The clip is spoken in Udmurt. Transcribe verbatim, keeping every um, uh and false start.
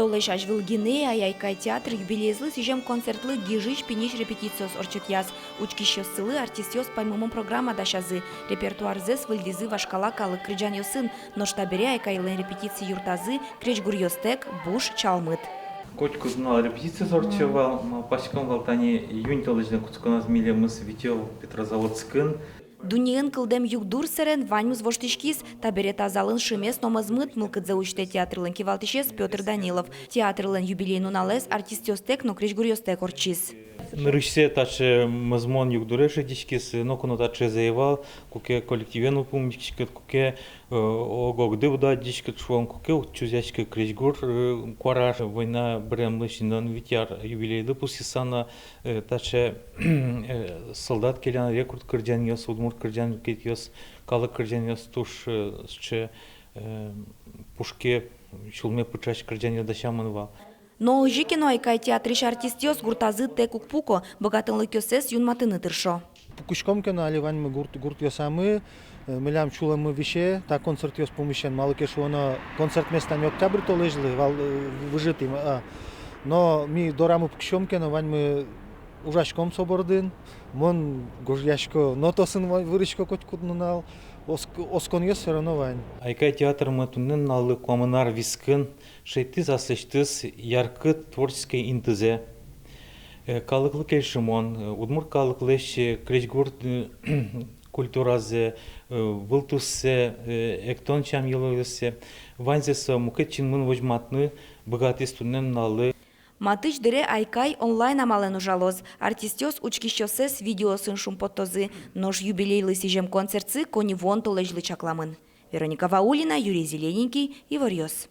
Толэзь азьвыл гинэ «Айкай» театр юбилеезлы сӥзем концертлы гижысь-пиньысь репетициос ортчытъяз. Учкисьёссылы артистъёс паймымон программа дасязы, репертуарзэс выльдӥзы вашкала калык кырӟанъёсын. Нош табере «Айкайлэн» репетици юртазы крезьгуръёстэк буш, чалмыт. Котькуд нунал репетициос ортчо вал, малпаськом вал, тани июнь толэзьлэн кутсконаз милемыз витё Петрозаводскын. Дуннеын кылдэм югдур сэрен ваньмыз воштӥськиз. Табере та залын шимес но мӧзмыт, мылкыдзэ усьтэ театрлэн кивалтӥсез Пётр Данилов. Театрлэн юбилей нуналэз артистъёстэк но крезьгуръёстэк ортчиз. Нырысьсэ таӵе мӧзмон югдурез шедьтӥськиз, ноку но таӵеез ӧй вал, куке коллективен уг пумиськиськод, куке, э, ог-огды уд адӟиськы, шуом, куке уд чузъяськы крезьгур, э, куараз. Война быремлэсь ньыльдон вить ар юбилейлы пусйыса но, э, таӵе, э, солдат келян, рекрут кырӟанъёс, удмурт кырӟан, мукетъёс, калык кырӟанъёс, туж, э, сыӵе, э, пушке, сюлме пыӵась кырӟанъёс дасямын вал. Но озьы ке но «Айкай» театрысь артистъёс гуртазы тэк уг пуко, быгатонлыкъёссэс юнматыны тыршо. Пукиськом ке но, али ваньмы гурт, гуртъёсамы, э, милям сюлэммы висе та концертъёс пумысен, малы ке шуоно концерт местаын октябрь толэзьлы вал, э, выжытӥм, а. Но ми дорамы пукиськом ке но, ваньмы ужаськом со бордын, мон гожъясько, нотаосын ва-, вырисько котькуд нунал, оск-, осконъёс всё равно вань. «Айкай» театрмы туннэ нуналлы куамын ар вискын шедьтӥз аслэсьтыз яркыт творческой интызэ. Э, калыклы кельшымон, э, удмурт калыклэсь, э, крезьгур, э, культуразэ, э, вылтуссэ, э, эктон сям-йылолъёссэ, ваньзэ со мукет синмын возьматыны быгатӥз туннэ нуналлы. Матысь дыре «Айкай» онлайн амалэн ужалоз. Артистъёс учкисьёссэс видеоосын шумпоттозы, нош юбилейлы сӥзем концертсы коньывуон толэзьлы чакламын. Вероника Ваулина, Юрий Зелененький, «Иворъёс».